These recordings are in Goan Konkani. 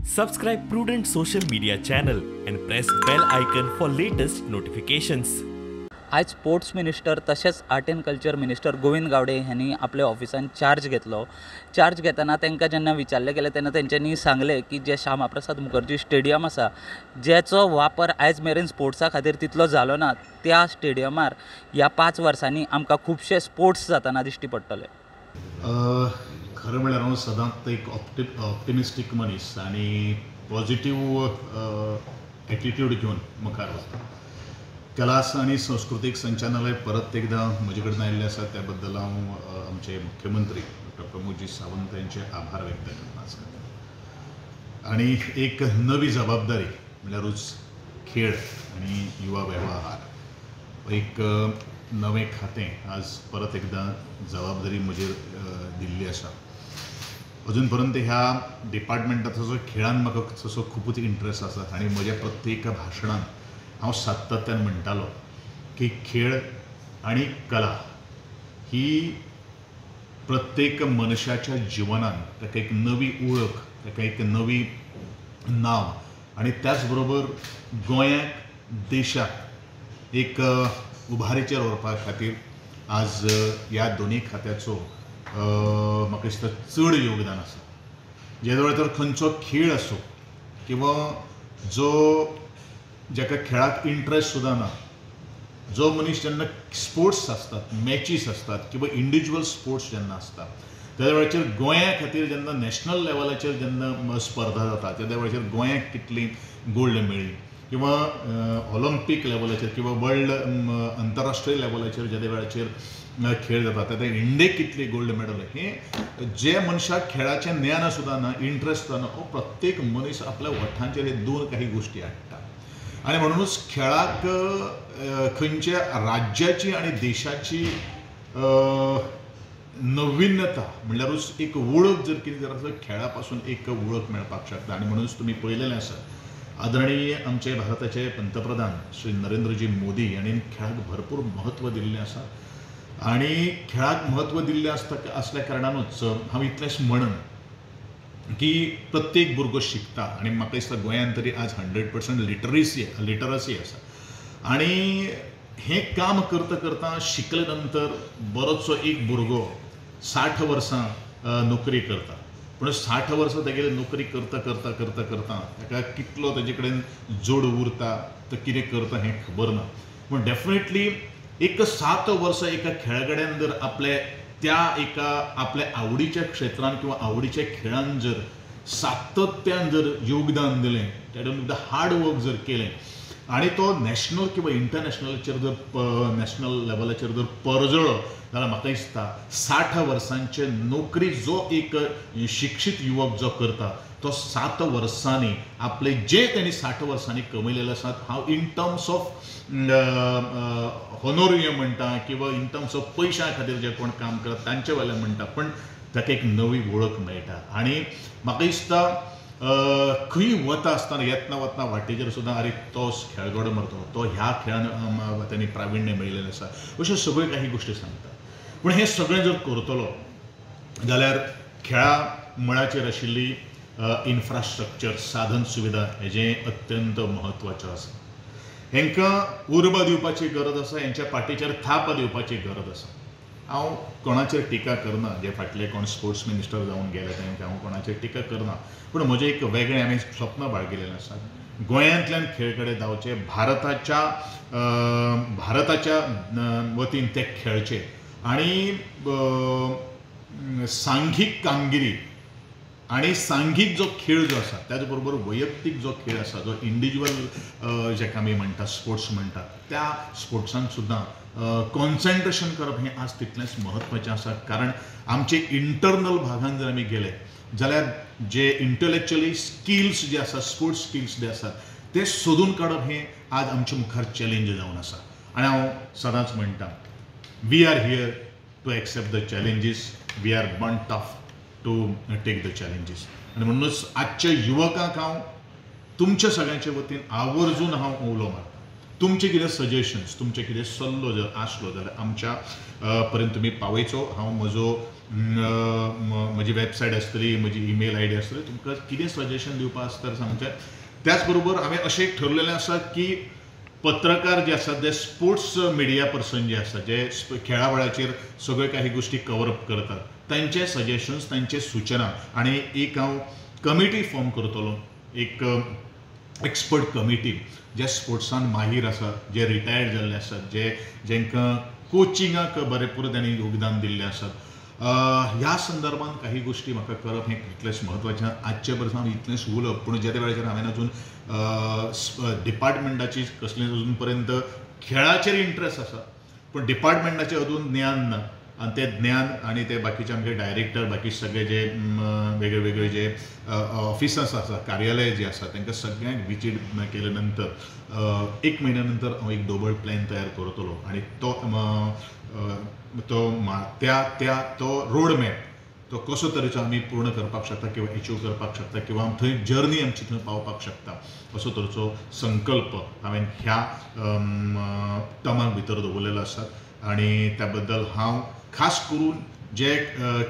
Subscribe Prudent social media channel and press bell icon for latest notifications. आयज स्पोर्ट्स मिनिस्टर तशेंच art and culture minister Govind Gawde ह्यांनी आपल्या ऑफिसान चार्ज घेतलो. चार्ज घेतना तांकां जेन्ना विचारलें गेलें तेन्ना तेंच्यांनी सांगलें की जें श्यामा प्रसाद मुखर्जी स्टेडियम आसा जेचो वापर आयज मेरेन स्पोर्ट्सा खातीर तितलो जालो ना, त्या स्टेडियमार ह्या 5 वर्सांनी आमकां खुबशे स्पोर्ट्स जातना दिश्टी पडटले. खरें म्हळ्यार हांव सदांच एक ऑप्टिमिस्टीक मनीस आनी पॉझिटीव एटिट्यूड घेवन मुखार वता. कला आनी संस्कृतीक संचालनालय परत एकदां म्हजे कडेन आयिल्लें आसा, त्या बद्दल हांव आमचे मुख्यमंत्री डॉक्टर प्रमोदजी सावंत यांचे आभार व्यक्त करता आसा. आनी एक नवी जबाबदारी म्हणल्यारूच खेळ आनी युवा वेव्हार एक नवें खातें आज परत एकदां जबाबदारी म्हजेर दिल्ली आसा. अजून पर्यंत ह्या डिपार्टमेंटाचो खेळान म्हाका तसो खुबूच इंट्रस्ट आसा आनी म्हज्या प्रत्येक भाशणान हांव सातत्यान म्हणटालो की खेळ आनी कला ही प्रत्येक मनशाच्या जिवनान ताका एक नवी वळख, ताका एक नवी नांव आनी त्याच बरोबर गोंयाक, देशाक एक उभारीचेर व्हरपा खातीर आज ह्या दोनूय खात्याचो म्हाका दिसता चड योगदान आसा. जे वेळार तर खंयचो खेळ आसूं किंवा जो जाका खेळाक इंट्रस्ट सुद्दां ना, जो मनीस जेन्ना स्पोर्ट्स आसतात, मॅचीस आसतात किंवा इंडिविज्युअल स्पोर्ट्स जेन्ना आसता त्या वेळाचेर गोंया खातीर जेन्ना नॅशनल लेवलाचेर जेन्ना स्पर्धा जाता त्या वेळाचेर गोंयाक कितली गोल्ड मेळ्ळी किंवा ऑलिम्पीक लेवलाचेर किंवा वर्ल्ड अंतरराष्ट्रीय लेवलाचेर ज्या वेळाचेर खेळ जाता त्या इंडियेक कितली गोल्ड मेडल, हे जे मनशाक खेळाचें ज्ञान सुद्दां ना, इंट्रस्ट ना, हो प्रत्येक मनीस आपल्या वठांचेर हे दोन काही गोश्टी हाडटा. आनी म्हणूनच खेळाक खंयच्या राज्याची आनी देशाची नविन्यता म्हणल्यारूच एक वळख जर कितें जर आसा खेळा पासून एक वळख मेळपाक शकता. आनी म्हणूनच तुमी पळयलेलें आसा, आदरणीय आमचे भारताचे पंतप्रधान श्री नरेंद्रजी मोदी हांणी खेळाक भरपूर म्हत्व दिल्लें आसा आनी खेळाक म्हत्व दिल्लें आसता आसल्या कारणानूच हांव इतलेंच म्हणन की प्रत्येक भुरगो शिकता आनी म्हाका दिसता गोंयांत तरी आज 100% लिटरसी आसा. आनी हें काम करता करता शिकले नंतर बरोचसो एक भुरगो 60 वर्सां नोकरी करता, पूण 60 वर्सां तेगेली नोकरी करता करता करता करता ताका कितलो तेजे कडेन जोड उरता, तो कितें करता हें खबर ना. पूण डेफिनेटली एक 7 वर्सां एका खेळगड्यान जर आपले त्या एका आपल्या आवडीच्या क्षेत्रान किंवा आवडीच्या खेळान जर सातत्यान जर योगदान दिलें, त्या हार्ड वर्क जर केलें आनी तो नॅशनल किंवा इंटरनॅशनलाचेर जर नॅशनल लेवलाचेर जर परजळ्ळो जाल्यार म्हाका दिसता 60 वर्सांचे नोकरी जो एक शिक्षीत युवक जो करता तो 7 वर्सांनी आपले जे तेणी 60 वर्सांनी कमयलेले आसात, हांव इन टर्म्स ऑफ होनोरियम म्हणटा किंवा इन टर्म्स ऑफ पयशां खातीर जे कोण काम करतात तांचे वेल्यान म्हणटा, पण ताका एक नवी वळख मेळटा. आनी म्हाका दिसता खंय वता आसतना येतना वतना वाटेचेर सुद्दां अरे तो खेळगडो मरतो, तो ह्या खेळान ताणें प्राविण्य मेळिल्लें आसा, अश्यो सगळ्यो काही गोश्टी सांगता. पूण हें सगळें जर करतलो जाल्यार खेळा मळाचेर आशिल्ली इन्फ्रास्ट्रक्चर, साधन सुविधा हेजें अत्यंत म्हत्वाचें आसा. हेंकां उर्बा दिवपाची गरज आसा, हेंच्या पाटीचेर थाप दिवपाची गरज आसा. हांव कोणाचेर टिका करना, जे फाटले कोण स्पोर्ट्स मिनिस्टर जावन गेले तांकां हांव कोणाचेर टिका करना, पूण म्हजें एक वेगळें हांवें स्वप्न बाळगिलेलें आसा, गोंयांतल्यान खेळगडे धांवचे, भारताच्या वतीन ते खेळचे आनी सांघीक कामगिरी आनी सांघीक जो खेळ जो आसा त्याच बरोबर वैयक्तीक जो खेळ आसा, जो इंडिविज्युअल जेका आमी म्हणटा स्पोर्ट्स म्हणटा, त्या स्पोर्ट्सान सुद्दां कॉन्सन्ट्रेशन करप हें आज तितलेंच म्हत्वाचें आसा. कारण आमचे इंटरनल भागान जर आमी गेले जाल्यार जे इंटलेक्च्युअली स्किल्स जे आसा, स्पोर्ट्स स्किल्स जे आसात ते सोदून काडप हें आज आमचे मुखार चॅलेंज जावन आसा. आनी हांव सदांच म्हणटा, we are here to accept the challenges, we are born tough to take the challenges. आनी म्हणूनच आजच्या युवकांक हांव तुमच्या सगळ्यांचे वतीन आवर्जून हांव उलो मारता, तुमचे कितें सजेशन्स, तुमचे कितें सल्लो जर आसलो जाल्यार आमच्या पर्यंत तुमी पावयचो. हांव म्हजो म्हजी वेबसायट आसतली, म्हजी ईमेल I D आसतली, तुमकां कितें सजेशन दिवपा आसता तर सांगचें. त्याच बरोबर हांवें अशें एक ठरलेलें आसा की पत्रकार जे आसात, जे स्पोर्ट्स मिडिया पर्सन जे आसात, जे खेळा वेळाचेर सगळ्यो काही गोश्टी कवर अप करतात, तांचे सजेशन्स, तांचे सुचना, आनी एक हांव कमिटी फॉर्म करतलो, एक एक्सपर्ट कमिटी जे स्पोर्ट्सान माहीर आसा, जे रिटायर्ड जाल्ले आसात, जे जांकां कोचिंगाक बरें पुरो तांणी योगदान दिल्लें आसात. ह्या संदर्भात काही गोश्टी म्हाका करप हें तितलेंच म्हत्वाचें. आजचे परस हांव इतलेंच उलोवप, पूण ज्या वेळाचेर हांवें अजून डिपार्टमेंटाची कसलेंच अजून पर्यंत खेळाचेर इंट्रस्ट आसा, पूण डिपार्टमेंटाचें अजून ज्ञान ना, आनी तें ज्ञान आनी ते बाकीचे आमचे डायरेक्टर, बाकी सगळे जे वेगळे वेगळे जे ऑफिसर्स आसा, कार्यालय जे आसा, तांकां सगळ्यांक विजीट केले नंतर एक म्हयन्या नंतर हांव एक ढोबळ प्लॅन तयार करतलो आनी तो तो त्या त्या तो रोड मॅप तो कसो तरेचो आमी पूर्ण करपाक शकता किंवा एचीव करपाक शकता किंवा थंय जर्नी आमची थंय पावपाक शकता, असो तरेचो संकल्प हांवें ह्या टर्माक भितर दवरलेलो आसा. आनी त्या बद्दल हांव खास करून जे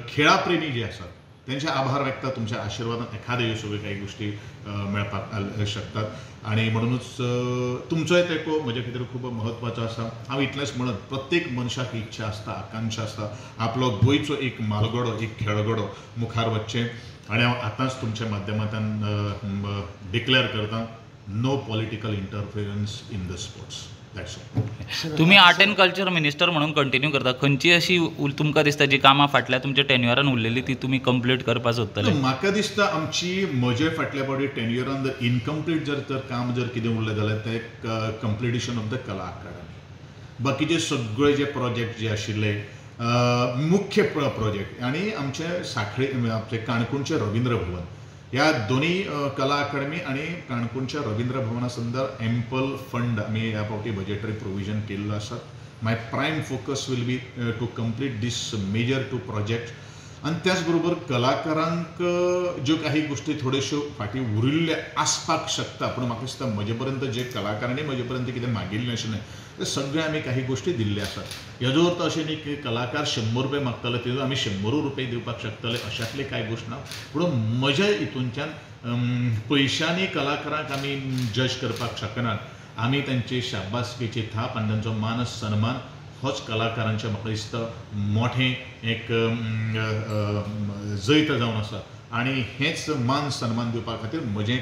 खेळा प्रेमी जे आसात तेंचे आभार व्यक्त, तुमच्या आशिर्वादान एखाद्यो ह्यो सगळ्यो काही गोश्टी मेळपाक शकतात. आनी म्हणुनूच तुमचोय तेंको म्हज्या खातीर खूब म्हत्वाचो आसा. हांव इतलेंच म्हणत, प्रत्येक मनशाक इच्छा आसता, आकांक्षा आसता आपलो गोंयचो एक म्हालगडो, एक खेळगडो मुखार वचचें, आनी हांव आतांच तुमच्या माध्यमांतल्यान डिक्लेअर करता, no political interference in the sports. That's all. तुम्ही आर्ट अँड कल्चर मिनिस्टर म्हणून कंटिन्यू करता, खंयची अशी तुमकां दिसता जी कामां फाटल्या तुमच्या टेन्युअरान उरलेली ती तुमी कंप्लीट करपाक सोदतले? म्हाका दिसता आमची म्हजे फाटल्या फावटी टेन्युअरान जर इनकम्प्लीट जर तर काम जर कितें उरलें जाल्यार तें completion of the Kala Academy. बाकीचे सगळे जे प्रोजेक्ट जे आशिल्ले मुख्य प्रोजेक्ट, आनी आमचे साखळे, आमचे काणकोणचें रविंद्र भवन, ह्या दोनूय कला अकादमी आनी काणकोणच्या रविंद्र भवना संदर्भ एम्पल फंड आमी ह्या फावटी बजेटरी प्रोविजन केल्लो आसा. My prime focus will be to complete this major two project. आनी त्याच बरोबर कलाकारांक ज्यो काही गोश्टी थोड्योश्यो फाटीं उरिल्ल्यो आसपाक शकता, पूण म्हाका दिसता म्हजे पर्यंत जे कलाकारांनी म्हजे पर्यंत कितें मागिल्लें आशिल्लें ते सगळे आमी काही गोश्टी दिल्ल्यो आसात. हेजो अर्थ अशें न्ही की कलाकार 100 रुपये मागताले तेजो आमी 100 रुपये दिवपाक शकतले, अशांतली कांय गोश्ट ना. पूण म्हज्या हितूनच्यान पयशांनी कलाकारांक आमी जज करपाक शकनात. आमी तांची शाबासकेची थाप आनी तांचो मान सन्मान होच कलाकारांचें म्हाका दिसता मोठें एक जैत जावन आसा, आनी हेंच मान सन्मान दिवपा खातीर म्हजें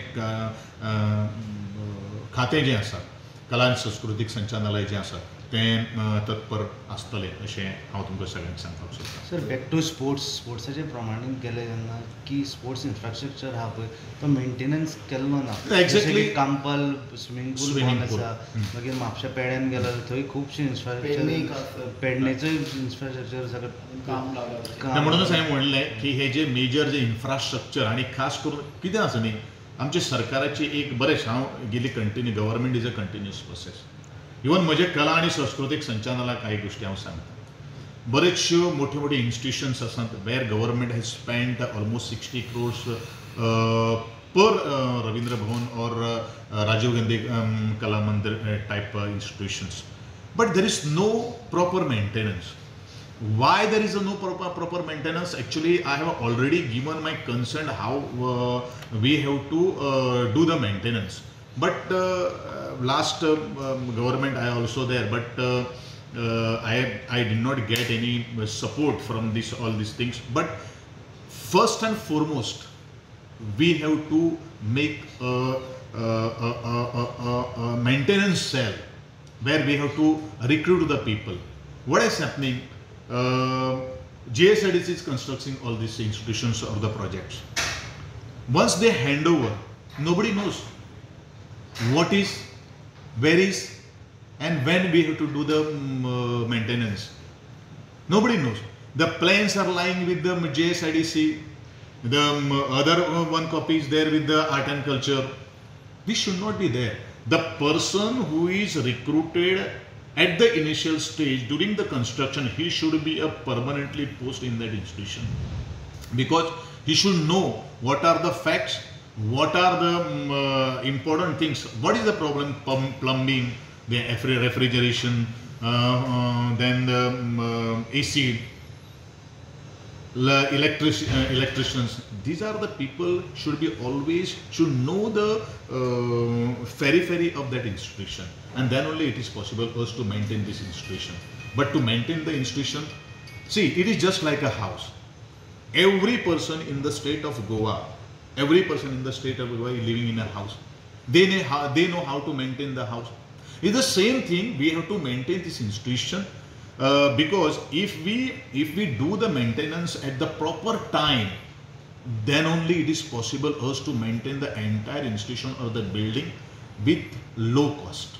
खातें जें आसा, कला आनी संस्कृतीक संचालनालय जें आसा तें तत्पर आसतलें अशें हांव तुमकां सगळ्यांक सांगपाक सोदतां. सर, बॅक टू स्पोर्ट्स, स्पोर्ट्साचे प्रमाणे गेले जेन्ना की स्पोर्ट्स इन्फ्रास्ट्रक्चर आहा पळय तो मेंटेनन्स केल्लो ना. एक्झॅक्टली. कांपाल स्विमींग पूल आसा, मागीर म्हापशा पेड्यान गेलो थंय खुबशे इन्फ्रास्ट्रक्चर, पेडणेचोय इन्फ्रास्ट्रक्चर सगळें काम लागलां. म्हणूनच हांवें म्हणलें की हे जे मेजर जे इन्फ्रास्ट्रक्चर, आनी खास करून कितें आसा न्ही, आमच्या सरकाराची एक बरेंच हांव गेली continue, government is a continuous process. Even म्हजे कला आनी संस्कृतीक संचालनालयाक काही गोश्टी हांव सांगता. बरेचश्यो मोठे मोठे इन्स्टिट्युशन्स आसात where government has spent almost 60 crores per Ravindra Bhavan or Rajiv Gandhi Kala Mandir type institutions, but there is no proper maintenance. Why there is a no proper maintenance? Actually, I have already given my consent how we have to do the maintenance. But last government I also there, but I did not get any support from this all these things. But first and foremost, we have to make a maintenance cell where we have to recruit the people. What is happening? GSIDC is constructing all these institutions or the projects. Once they hand over, nobody knows what is, where is, and when we have to do the maintenance. Nobody knows. The plans are lying with the GSIDC, the other one copy is there with the art and culture. This should not be there. The person who is recruited at the initial stage during the construction, he should be a permanently post in that institution, because he should know what are the facts, what are the important things, what is the problem, plumbing, the refrigeration, then the AC. electricians. These are the people should be always should know the periphery of that institution, and then only it is possible us to maintain this institution. But to maintain the institution, see, it is just like a house. Every person in the state of Goa, every person in the state of Goa is living in a house. They know how to maintain the house. It's the same thing, we have to maintain this institution, because if we do the maintenance at the proper time, then only it is possible us to maintain the entire institution or the building with low cost.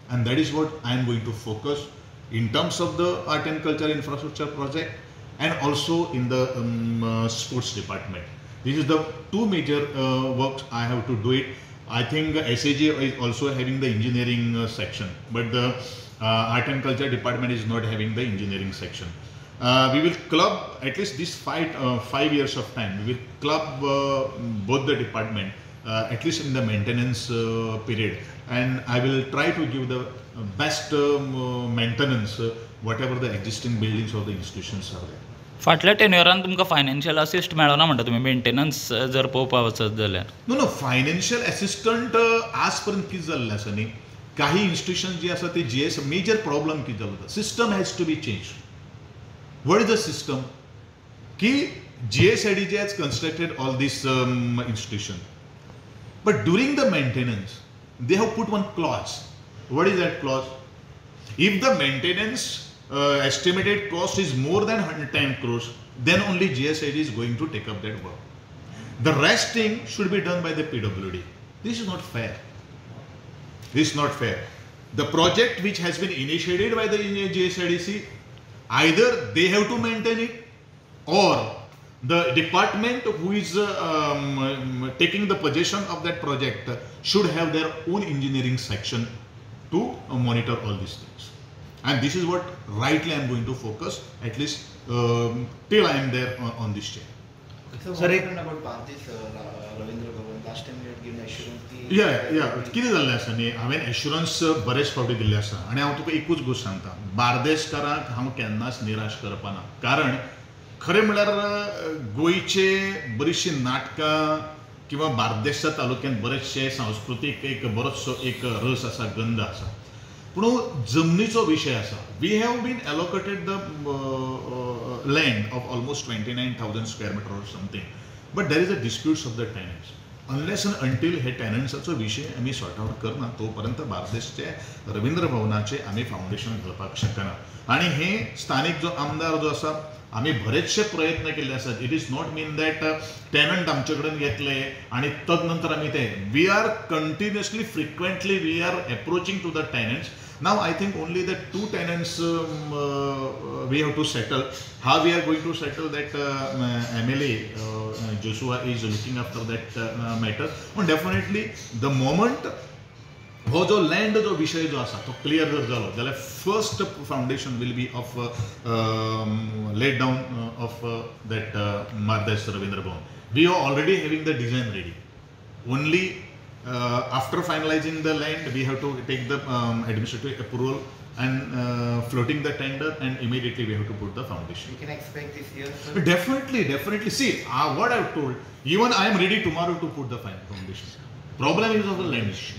And that is what I am going to focus in terms of the art and culture infrastructure project, and also in the sports department. This is the two major works I have to do it. I think SAG is also having the engineering section, but the art and culture department is not having the engineering section. We will club at least this 5 years of time. We will club both the department at least in the maintenance period, and I will try to give the best maintenance whatever the existing buildings of the institutions are there. फाटल्या टेन्युअरान तुमकां फायनान्शियल असिस्ट मेळना म्हणटा तुमी मेंटेनन्स जर पळोवपाक वचत जाल्यार? नो नो, फायनान्शियल असिस्टंट आज पर्यंत कितें जाल्लें आसा न्ही, काही इन्स्टिट्यूशन जी आसा ते जीएस मेजर प्रॉब्लम कितें जालो, system has to be change. What is the system की GSIDC has constructed all this institution, but during the maintenance they have put one clause. What is that clause? If the maintenance estimated cost is more than 110 crores, then only GSID is going to take up that work. The rest thing should be done by the PWD. This is not fair. This is not fair. The project which has been initiated by the GSIDC, either they have to maintain it, or the department who is taking the possession of that project should have their own engineering section to monitor all these things. And this is what rightly I am going to focus, at least till I am there on this chair. So what happened about Bardez Ravindra Bhavan? Last time you had given assurance. Yeah. कितें जाल्लें आसा न्ही, हांवें एश्युरन्स बरेच फावटी दिल्ले आसा, आनी हांव तुका एकूच गोश्ट सांगता, बार्देसकारांक हांव केन्नाच निराश करपाना. कारण खरें म्हणल्यार गोंयचे बरीचशीं नाटकां किंवा बार्देसच्या तालुक्यांत बरेचशे सांस्कृतीक एक बरोचसो एक रस आसा, गंध आसा, पूण जमनीचो विशय आसा. We have been allocated the land of almost 29,000 square meter or something, but there is a disputes of the tenants. Unless and until हे टेनंट्साचो विशय आमी सॉर्ट आवट करना तो पर्यंत बार्देसचे रवींद्र भवनाचे आमी फावंडेशन घालपाक शकना. आनी हे स्थानीक जो आमदार जो आसा, आमी बरेचशे प्रयत्न केल्ले आसात. It is not mean that tenant आमचे कडेन घेतले आनी तदनंतर आमी ते, we are continuously frequently we are approaching to the tenants. Now I think only the two tenants we have to settle. How we are going to settle that, MLA Joshua is looking after that matter. But definitely the moment हो जो लँड जो विशय जो आसा तो क्लियर जर जालो जाल्यार first foundation will be of laid down of that Bardez Ravindra Bhavan. We are already having the design ready. Only after finalizing the land, we have to take the administrative approval and floating the tender, and immediately we have to put the foundation. We can expect this year, sir? Definitely, definitely. See, what I have told, even I am ready tomorrow to put the foundation. Problem is of the land issue.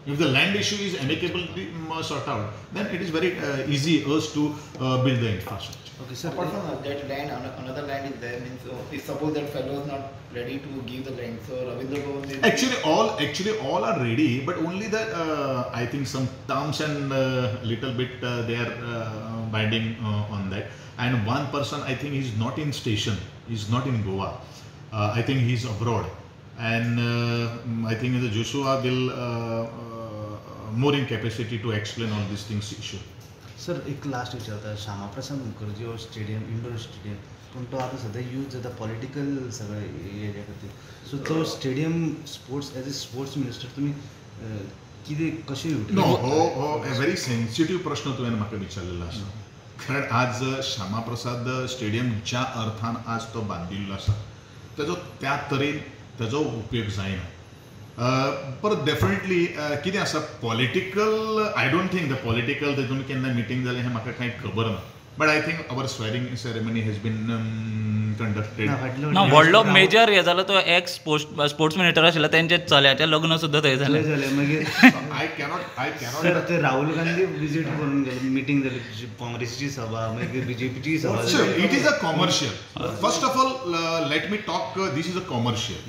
If the land issue is amicably sorted out, then it is very easy us to build the infrastructure. Okay, sir. Apart from that land, another land is there. Means if suppose that fellow is not ready to give the land, so Ravindra Bhavan is actually all are ready, but only the I think some terms and little bit they are binding on that. And one person I think is not in station, is not in Goa. I think he is abroad, and I think the Joshua will more in capacity to explain all these things issue. Sir, एक लास्ट विचारता, श्यामाप्रसाद मुखर्जी हो स्टेडियम, इंडोर स्टेडियम, पूण तो आतां सद्या यूज जाता पॉलिटिकल सगळे हेज्या खातीर, सो तो stadium sports as a sports minister तुमी कितें कशें नो, हो व्हेरी सेन्सिटीव प्रश्न तुवें म्हाका विचारलेलो आसा. कारण आज श्यामाप्रसाद स्टेडियम ज्या अर्थान आज तो बांदिल्लो आसा तेजो त्या तरेन तेजो उपयोग जायना. परत डेफिनेटली कितें आसा political, I don't think the political तेतून केन्ना मिटींग जालें हें म्हाका कांय खबर ना. But I think our swearing ceremony has been conducted. ना व्हडलो मेजर हे जालो तो एक्स स्पोर्ट्स मिनिस्टर आशिल्लो तेंचे चल्याचें लग्न सुद्दां थंय जालें. मागीर I cannot sir ते राहुल गांधी विजीट करून गेले, मिटींग जाली, काँग्रेसची सभा मागीर बीजेपीची सभा. It is a commercial. First of all let me talk, this is a commercial.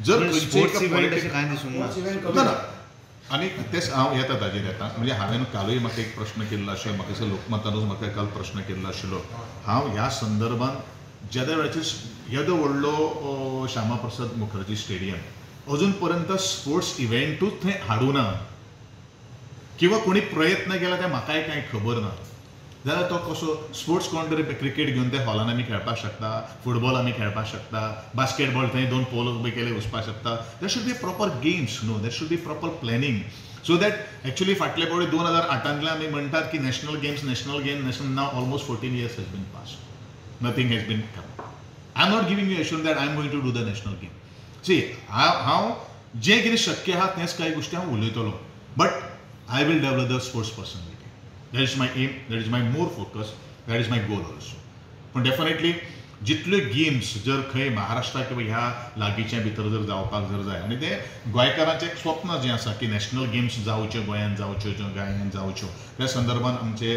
जर स्पोर्ट्स इव्हेंट अशें कांय दिसूंक ना आनी तेच हांव येता ताजेर येता. म्हणजे हांवें कालूय म्हाका एक प्रश्न केल्लो आशिल्लो, म्हाका दिसता लोकमतानूच म्हाका काल प्रश्न केल्लो आशिल्लो. हांव ह्या संदर्भान जेद्या वेळाचेर येदो व्हडलो श्यामा प्रसाद मुखर्जी स्टेडियम अजून पर्यंत स्पोर्ट्स इव्हेंटूच थंय हाडूं ना किंवा कोणी प्रयत्न केला तें म्हाकाय कांय खबर ना, जाल्यार तो कसो स्पोर्ट्स कोण तरी क्रिकेट घेवन त्या हॉलान आमी खेळपाक शकता, फुटबॉल आमी खेळपाक शकता, बास्केटबॉल थंय 2 पोल उबे केले वचपाक शकता. There should be proper games न्हू, there should be proper planning so that actually फाटले फावटी 2008 आमी म्हणटात की national games national game national. Now almost 14 years has been pass, nothing has been come. I am not giving you assurance that I am going to do the national game. See हांव जें कितें शक्य आहा तेंच कांय गोश्टी हांव उलयतलो, but I will develop the sports personality. That is my aim, that is my more focus, that is my goal also. पण डेफिनेटली जितल्यो गेम्स जर खंय महाराष्ट्राक किंवा ह्या लागींच्या भितर जर जावपाक जर जाय, आनी ते गोंयकारांचें एक स्वप्न जें आसा की नॅशनल गेम्स जावच्यो गोंयांत जावच्यो, गोंयांत जावच्यो, त्या संदर्भात आमचे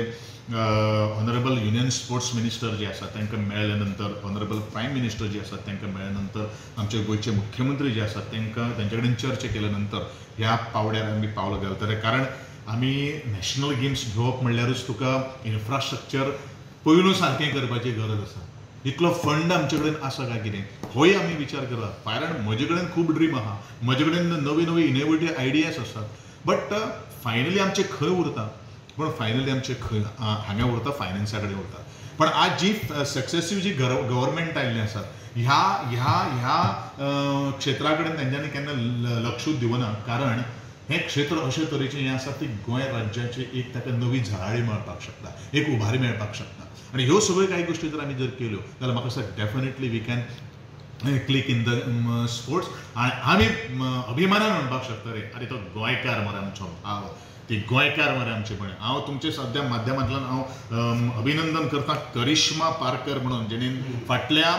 ऑनरेबल युनियन स्पोर्ट्स मिनिस्टर जे आसात तांकां मेळ्ळे नंतर, ऑनरेबल प्रायम मिनिस्टर जे आसात तांकां मेळ्ळे नंतर, आमचे गोंयचे मुख्यमंत्री जे आसात तांकां तांचे कडेन चर्चा केल्या नंतर ह्या पावड्यार आमी पावलां घालतले. कारण आमी नॅशनल गेम्स घेवप म्हणल्यारूच तुका इन्फ्रास्ट्रक्चर पयलू सारकें करपाची गरज आसा. इतलो फंड आमचे कडेन आसा काय कितें होय आमी विचार करता. कारण म्हजे कडेन खूब ड्रीम आहा, म्हजे कडेन नवी नवी इनोवेटीव आयडियाज आसात, बट फायनली आमचें खंय उरता, पूण फायनली आमचें खंय हांगा उरता, फायनान्सा कडेन उरता. पण आज जी सक्सेसीव जी गव्हर्मेंट आयिल्लीं आसात ह्या ह्या ह्या क्षेत्रा कडेन तेंच्यांनी केन्ना लक्षूच दिवना. कारण हें क्षेत्र अशे तरेचें हें आसा की गोंय राज्याचें एक ताका नवी झळाळी मेळपाक शकता, एक उभारी मेळपाक शकता. आनी ह्यो सगळ्यो कांय गोश्टी जर आमी जर केल्यो जाल्यार म्हाका दिसता definitely we can click in the sports. आनी आमी अभिमानान म्हणपाक शकता रे, आरे तो गोंयकार मरे आमचो भाव, ती गोंयकार मरे आमचे. पण हांव तुमचे सद्या माध्यमांतल्यान हांव अभिनंदन करता करिश्मा पारकर म्हणून, जेणे फाटल्या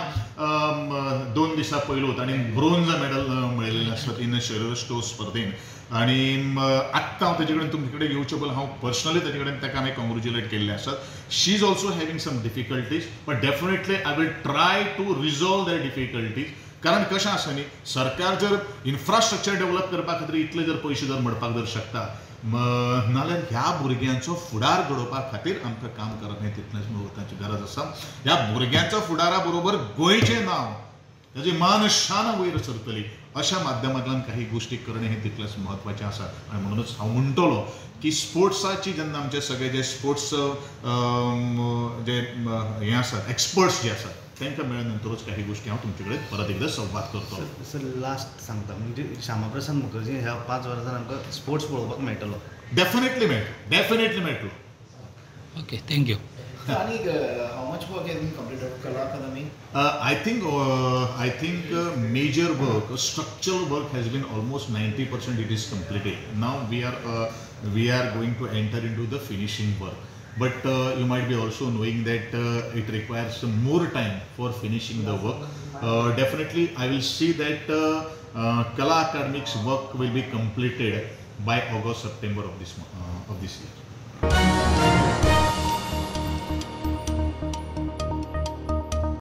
2 दिसां पयलू ताणें ब्रोंज मेडल मेळयलेलें आसा इन शरीरस्टो स्पर्धेन. आनी आत्तां हांव तेजे कडेन तुमचे कडेन येवचे पयलीं हांव पर्सनली तेजे कडेन ताका हांवें कॉंग्रेच्युलेट केल्लें आसा. She is also having some difficulties, but definitely I will try to resolve that difficulties. कारण कशें आसा न्ही, सरकार जर इन्फ्रास्ट्रक्चर डेव्हलप करपा खातीर इतले जर पयशे जर म्हणपाक जर शकता, नाल्यार ह्या भुरग्यांचो फुडार घडोवपा खातीर आमकां काम करप हें तितलेंच म्हत्वाची गरज आसा. ह्या भुरग्यांच्या फुडारा बरोबर गोंयचें नांव, ताजी मान शान वयर सरतली, अशा माध्यमांतल्यान काही गोश्टी करणे हें तितलेंच म्हत्वाचें आसा. आनी म्हणूनच हांव म्हणटलो की स्पोर्ट्साची जेन्ना आमचे सगळे जे स्पोर्ट्स जे हें आसात एक्सपर्ट्स जे आसात तांकां मेळ्ळे नंतरूच काही गोश्टी हांव तुमचे कडेन परत एकदां संवाद करतलो. सर लास्ट सांगता, म्हणजे श्यामा प्रसाद मुखर्जी ह्या 5 वर्सां आमकां स्पोर्ट्स पळोवपाक मेळटलो? डेफिनेटली मेळटलो, डेफिनेटली मेळटलो. Okay, thank you. आनी how much work has been completed Kala Akademi? I think major work, structural work has been almost 90% it is completed. Now we are going to enter into the finishing work. But you might be also knowing that it requires more time for finishing the work. Definitely I will see that Kala Academic's work will be completed by August, September of this year.